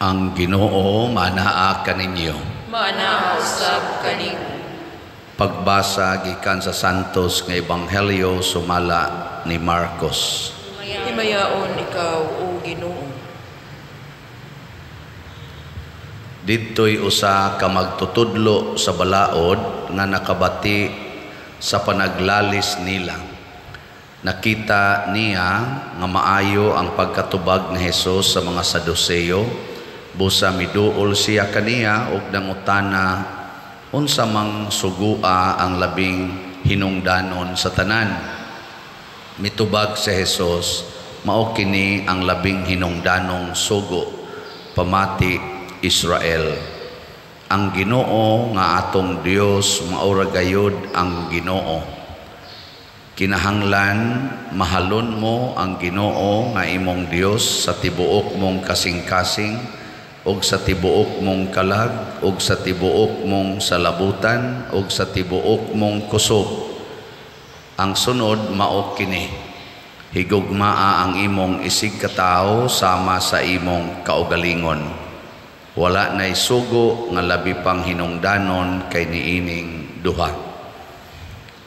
Ang Ginoo manaa kaninyo. Maanaa usab kanimo. Pagbasa gikan sa Santos nga Ebanghelyo sumala ni Marcos. Himayaon ikaw, o Ginoo. Didto'y usa ka magtutudlo sa balaod nga nakabati sa panaglalis nila. Nakita niya nga maayo ang pagkatubag ni Hesus sa mga Saduseo. Busa miduol siya kaniya og nangutana unsa mang sugua ang labing hinungdanon sa tanan. Mitubag si Hesus, mao kini ang labing hinungdanong sugo, pamati Israel. Ang Ginoo nga atong Dios mao ra gayud ang Ginoo. Kinahanglan mahalon mo ang Ginoo nga imong Dios sa tibuok mong kasing-kasing ug sa tibuok mong kalag ug sa tibuok mong salabutan ug sa tibuok mong kusog. Ang sunod mao kini: higugmaa ang imong isig katawo sama sa imong kaugalingon. Wala nay sugo nga labi pang hinungdanon kay niining duha.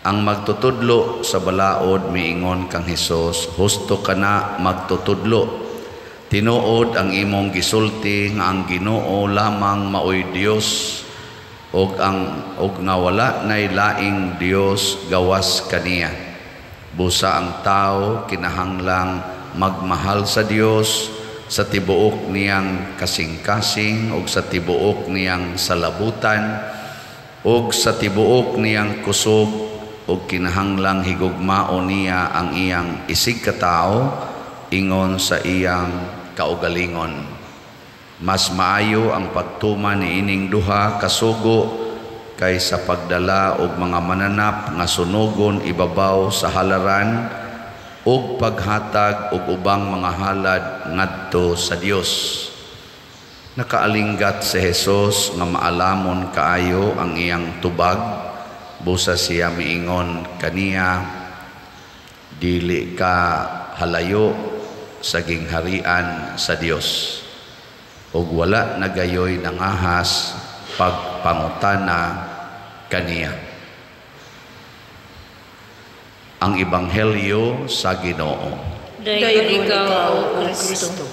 Ang magtutudlo sa balaod miingon kang Hesus, husto ka na magtutudlo. Tinuod ang imong gisulti nga ang Ginoo lamang maoy Dios ug ang og nga wala nay laing Dios gawas kaniya. Busa ang tao kinahanglang magmahal sa Dios sa tibuok niyang kasing-kasing ug sa tibuok niyang salabutan ug sa tibuok niyang kusog ug kinahanglang higugmaon niya ang iyang isig katawo ingon sa iyang kaugalingon. Mas maayo ang pagtuman niining duha kasugo kaysa pagdala og mga mananap nga sunugon ibabaw sa halaran ug paghatag og ubang mga halad ngadto sa Dios. Nakaalinggat si Hesus nga maalamon kaayo ang iyang tubag, busa siya miingon kaniya, dili ka halayo sa gingharian sa Dios. Ug wala nagayoy nangahas pagpangutana kaniya. Ang Ebanghelyo sa Ginoo. Dayon ikaw, O Kristo.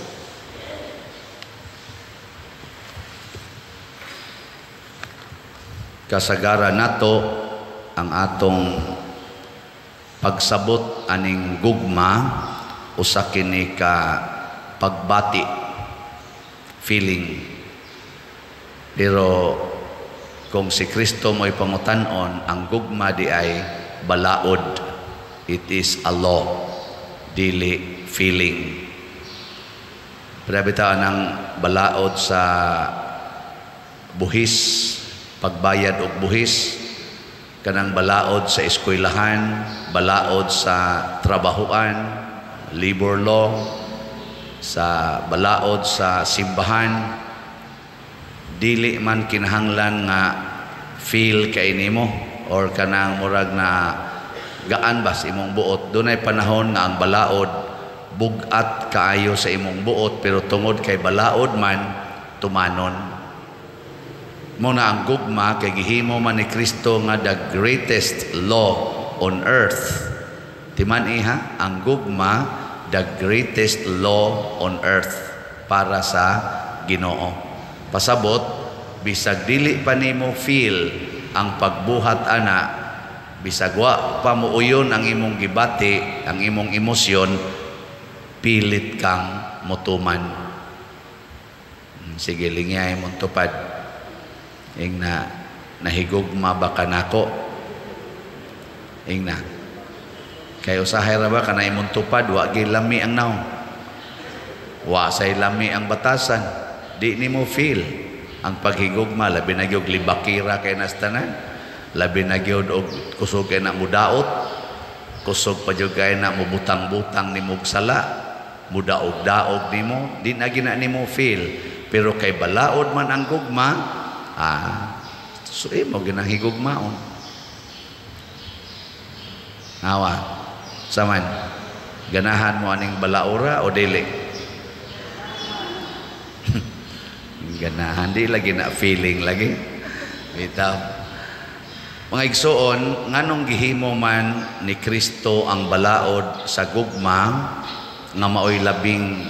Kasagaran nato ang atong pagsabot aning gugma usa kini ka pagbati, feeling. Pero kung si Kristo mo'y pangutan-on, ang gugma di ay balaod. It is a law, dili feeling. Pero bitaw ang balaod sa buhis, pagbayad og buhis, kanang balaod sa eskwelahan, balaod sa trabahuan, labor law, sa balaod sa simbahan. Dili man kinahanglan nga feel kay nimo or kanang murag na gaan bas imong buot. Dunay panahon nga ang balaod bug-at kaayo sa imong buot, pero tungod kay balaod man tumanon. Mo na ang gugma kay gihimo man ni Kristo nga the greatest law on earth. Timan iha, ang gugma the greatest law on earth para sa Ginoo. Pasabot, bisag dili pa nimo feel ang pagbuhat ana, bisag wa pa muuyon ang imong gibati, ang imong emosyon, pilit kang motuman. Sige, lingyay mong tupad. Ing na, nahigugma ba ka nako? Ing na. Kay usahay ra ba kana imong tupad, wa gyud lami ang naong. Wa say lami ang batasan. Di nimo feel ang paghigugma, labi na gyud libakira kay nastanan. Labi na gyud og kusog kay na mudaot, kusog pa gyud kay na mubutang-butang nimo og sala, mudaog-daog nimo, di na gina nimo feel. Pero kay balaod man ang gugma, so imo ginang higugmaon. Awa, saman, ganahan mo aning balaora o dili? Ganahan di lagi na feeling lagi. Bitaw. Mga igsoon, nganong gihimo man ni Kristo ang balaod sa gugma nga maoy labing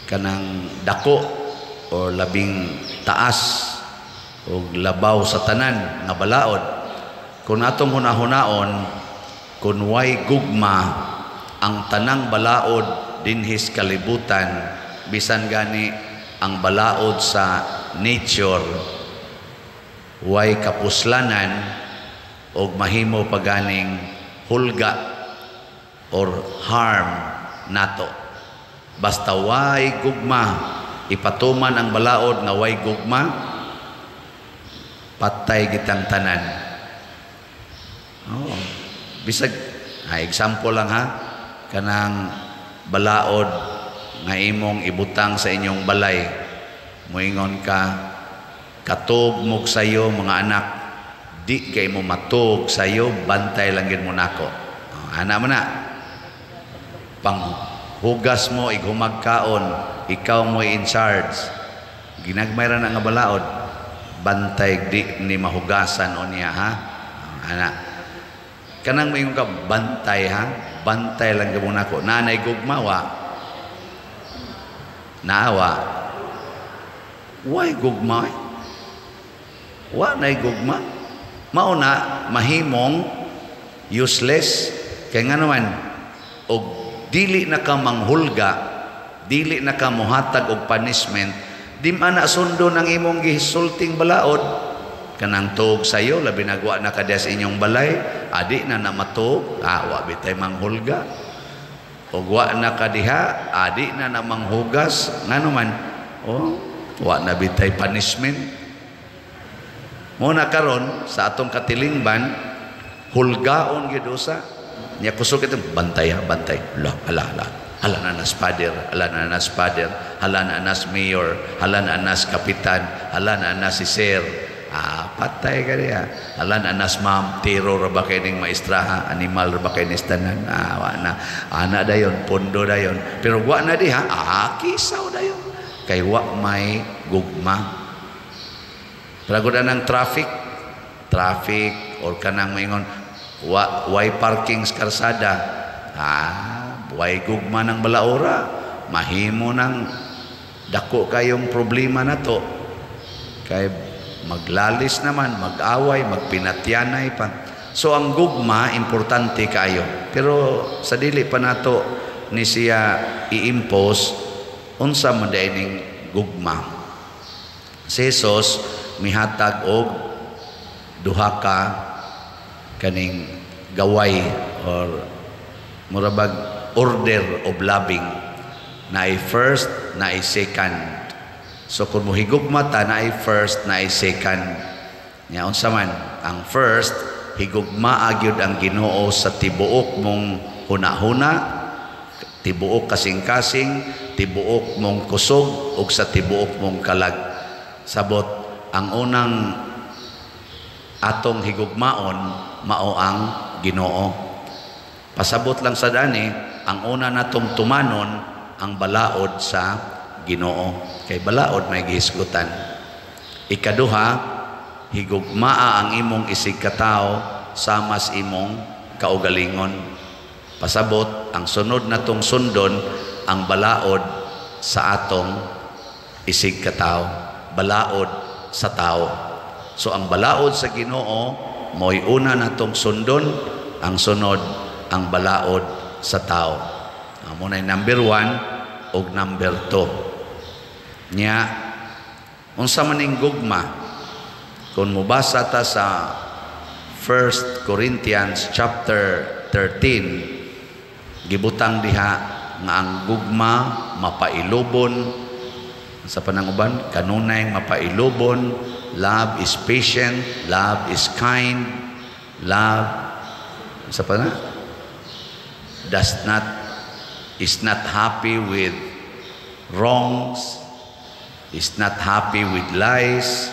kanang dako o labing taas o labaw sa tanan nga balaod? Kung atong hunahunaon, kung way gugma, ang tanang balaod dinhis kalibutan, bisan gani ang balaod sa nature, way kapuslanan og mahimo paganing hulga or harm nato. Basta way gugma, ipatuman ang balaod nga way gugma, patay kitang tanan. Oh, bisag ha, example lang ha, kanang balaod nga imong ibutang sa inyong balay, moingon ka, "Katog mo sayo, mga anak, di kay mo matog sayo, bantay lang gid mo nako." Oh, ana man na panghugas mo ighumagkaon, ikaw mo in charge. Ginagmay ra na nga balaod, "Bantay, di ni mahugasan o niya ha." Ana kanang moingon ka, "Bantay ha, bantay lang gid mo nako." Nanay gugma wa naawa, way gugma eh. Wa nay gugma, mao na mahimong useless, kay nga naman og dili na ka manghulga, dili na ka mohatag og punishment, di man na sundon ang imong gisulting balaod. Kanang tuog sayo, labi nagwa na ka diya sa inyong balay, adi na na matuog, ah, wa bitay manghulga. Og wa na ka diha, adi na na manghugas, ngano man, oh, wa na bitay punishment. Mo na karon sa atong katilingban, hulgaon gyud usa. Nya kusog ito, "Bantay ha, bantay." Hala, hala, hala. Hala na nas father, hala na nas father, hala na nas mayor, hala na nas kapitan, hala na nas si sir. Ah, patay ka diya. Hala na nas ma'am, tiro ra ba kay ning maestraha, animal ra ba kay ning tanan. Ah, wa na. Ana dayon, pondo dayon. Pero wa na diha, ah, kisaw dayon. Kay wa may gugma. Pero ng traffic, traffic or kanang maingon, wa, way parking sa karsada. Ah, way gugma ng balaora, mahimo ng dako kayong problema na to. Kay maglalis naman, mag-away, magpinatyanay pa. So ang gugma, importante kayo. Pero sa dili pa nato ni siya i-impose, unsa man ning gugma? Si Jesus mihatag og duha ka kaning gaway or murabag order of loving, naay first, naay second. So kung mohigugma ta, naay first, naay second. Nya unsa man ang first? Higugmaa gyud ang Ginoo sa tibuok mong hunahuna, tibuok kasing-kasing, tibuok mong kusog ug sa tibuok mong kalag. Sabot, ang unang atong higugmaon mao ang Ginoo. Pasabot lang sa dani, ang una natong tumanon ang balaod sa Ginoo, kay balaod may gihisgutan. Ikaduha, higugmaa ang imong isig katawo sama sa imong kaugalingon. Pasabot, ang sunod natong sundon ang balaod sa atong isig katawo, balaod sa tao. So ang balaod sa Ginoo mo'y una natong sundon, ang sunod ang balaod sa tao. Amo na number 1 ug number 2. Nya unsa man ning gugma? Kung mobasa ta sa 1 Corinthians chapter 13, gibutang diha nga ang gugma mapailubon sa pananguban, kanunay mapailubon, love is patient, love is kind, love sa pana does not is not happy with wrongs, is not happy with lies.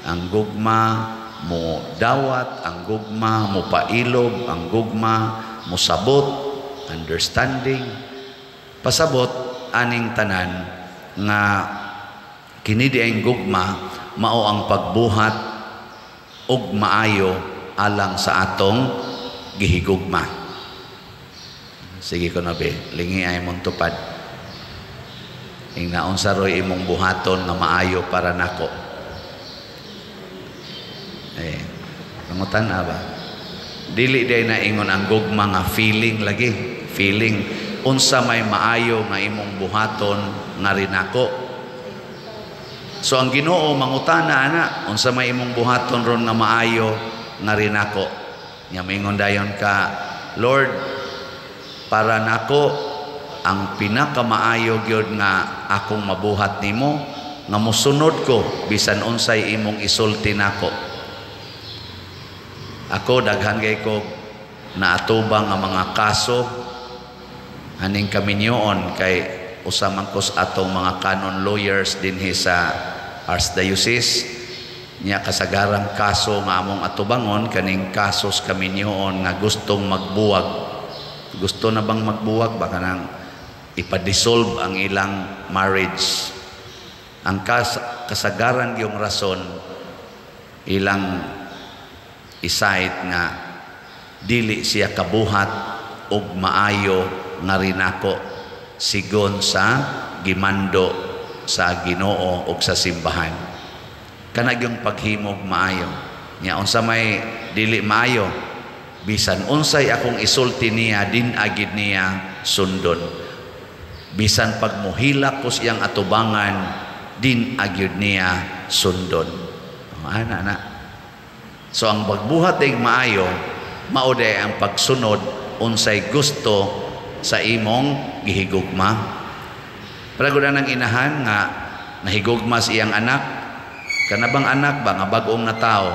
Ang gugma mo dawat, ang gugma mo pailob, ang gugma mo sabot, understanding. Pasabot aning tanan nga Kini di ang gugma mao ang pagbuhat og maayo alang sa atong gihigugma. Sige ko na be, lingi ay mong tupad. Ingna unsa roy imong buhaton nga maayo para nako. Eh, pangutan ba? Dili day na ingon ang gugma nga feeling lagi, feeling unsa may maayo nga imong buhaton nga rinako. So ang Ginoo mangutana ana, unsa may imong buhaton ron nga maayo nga rinako. Nya moingon dayon ka, Lord, para nako ang pinakamaayo gyud nga akong mabuhat nimo nga mosunod ko bisan unsay imong isulti nako. Ako daghan kay ko naatubang nga mga kaso aning kaminyoon kay usa man ko sa atong mga canon lawyers dinhi sa Archdiocese. Nya kasagarang kaso nga among atubangon kaning kasos kaminyoon nga gustong magbuwag. Gusto na bang magbuwag? Baka nang ipa-dissolve ang ilang marriage. Ang kasagaran yung rason ilang isait nga dili siya kabuhat og maayo nga rinako sigon sa gimando sa Ginoo og sa simbahan. Kana gyung paghimog maayo. Nya unsa may dili maayo, bisan unsay akong isulti niya din agid niya sundon. Bisan pag muhilak ko siyang atubangan din agyud niya sundon. Ana na. So ang pagbuhat ay maayo, mao day ang pagsunod unsay gusto sa imong gihigugma. Para gud ang inahan nga nahigugma sa iyang anak, kanabang anak ba nga bag-ong natao,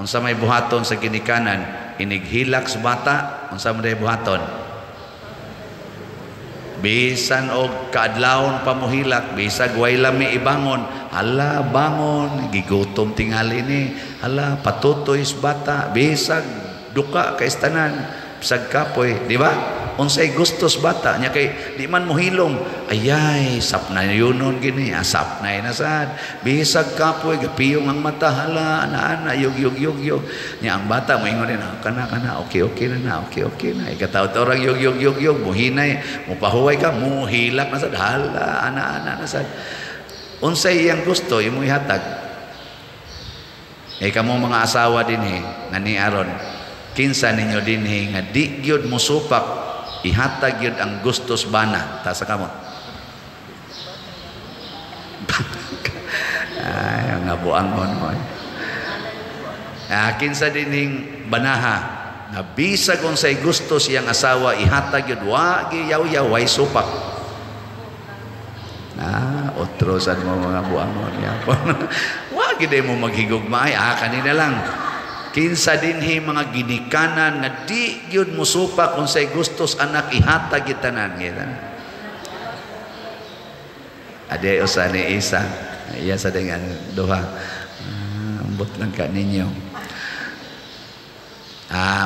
unsa may buhaton sa ginikanan, inighilak sa bata, unsa man day buhaton? Bisan og kaadlawon pa mohilak, bisag way lami ibangon, hala bangon, gigutom tingali ni, hala patutoy sa bata, bisag duka kay tanan, bisag kapoy, di ba? Unsay gustos bata nya kay di man mohilom, ayay sap na yunon gini, asap na inasad, bisag kapoy gapiyong ang mata, hala ana-ana yug yug yug yug. Nya ang bata moingon din, kana kana okay okay na na, okay okay na. Ikataw orang yug yug yug yug, muhinay, mupahuway ka, muhilak na sad, hala ana-ana na sad. Unsay iyang gusto imo ihatag. Eh kamo mga asawa dinhi nga ni aron, kinsa ninyo dinhi nga di gyud mosupak, ihatag yun ang gustos bana. Taas sa kamot. Ay, nga buangon mo. Kinsa dinhing banaha nga bisag unsay gustos iyang asawa ihatag yun, wa giyaw-yaw, way supak. Ah, otro sad mo mga buangon yapon. Wa gid mo maghigugma ay, kanina lang. Kinsa dinhi mga ginikanan nga di gyud mosupak unsay gustos anak ihatag gyud tanan kita. Ade usa ni isa. Iya sa dengan duha. Ambot lang ka ninyo.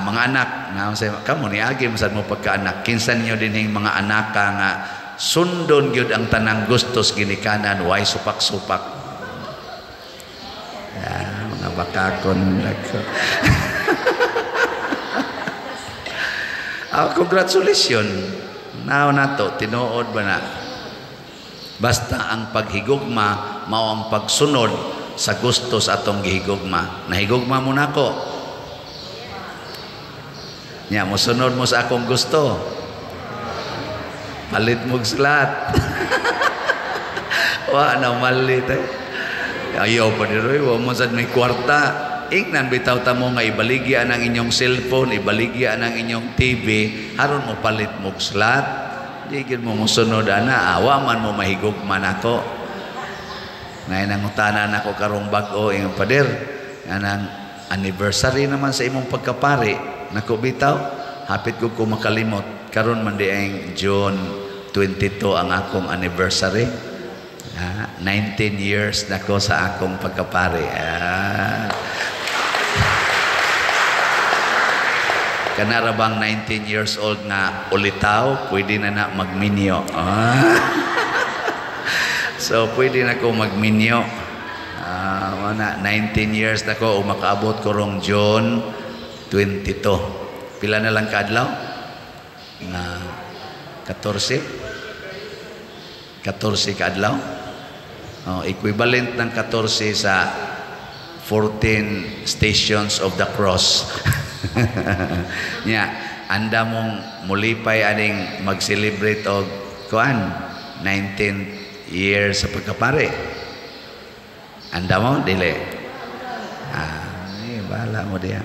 Mga anak, naon say kamo ni agi masad mo pagkaanak. Kinsa ninyo dinhing mga anaka nga sundon gyud ang tanang gustos ginikanan, way supak-supak. Mga bakakon nagko. Congratulations. Now nato tinuod ba na? Basta ang paghigugma mao ang pagsunod sa gusto sa atong gihigugma. Nahigugma mo nako. Nya mosunod mo sa akong gusto. Palit mo slat. Wa na malit eh. Ayaw pa ni Roy, wa mo sad may kwarta. Ingnan bitaw ta mo nga ibaligya ang inyong cellphone, ibaligya ang inyong TV, aron mo palit mo slat. Di gyud mo mosunod ana, awa man mo mahigugma nako. Nay nangutana nako karong bag-o ingon pader, anang anniversary naman sa imong pagkapari. Nako bitaw, hapit ko makalimot. Karon man di ang June 22 ang akong anniversary. 19 years na ko sa akong pagkapari. Kanara bang 19 years old nga ulitaw, pwede na na magminyo. So pwede na ko magminyo. Ah, na 19 years na ko o makaabot ko rong June 22. Pila na lang kaadlaw? Na 14? 14 kaadlaw? Oh, equivalent ng 14 sa 14 Stations of the Cross. Nya, anda mong mulipay aning mag-celebrate og kuan 19 years sa pagkapare. Anda mo dili? Ah, eh, bahala mo diya.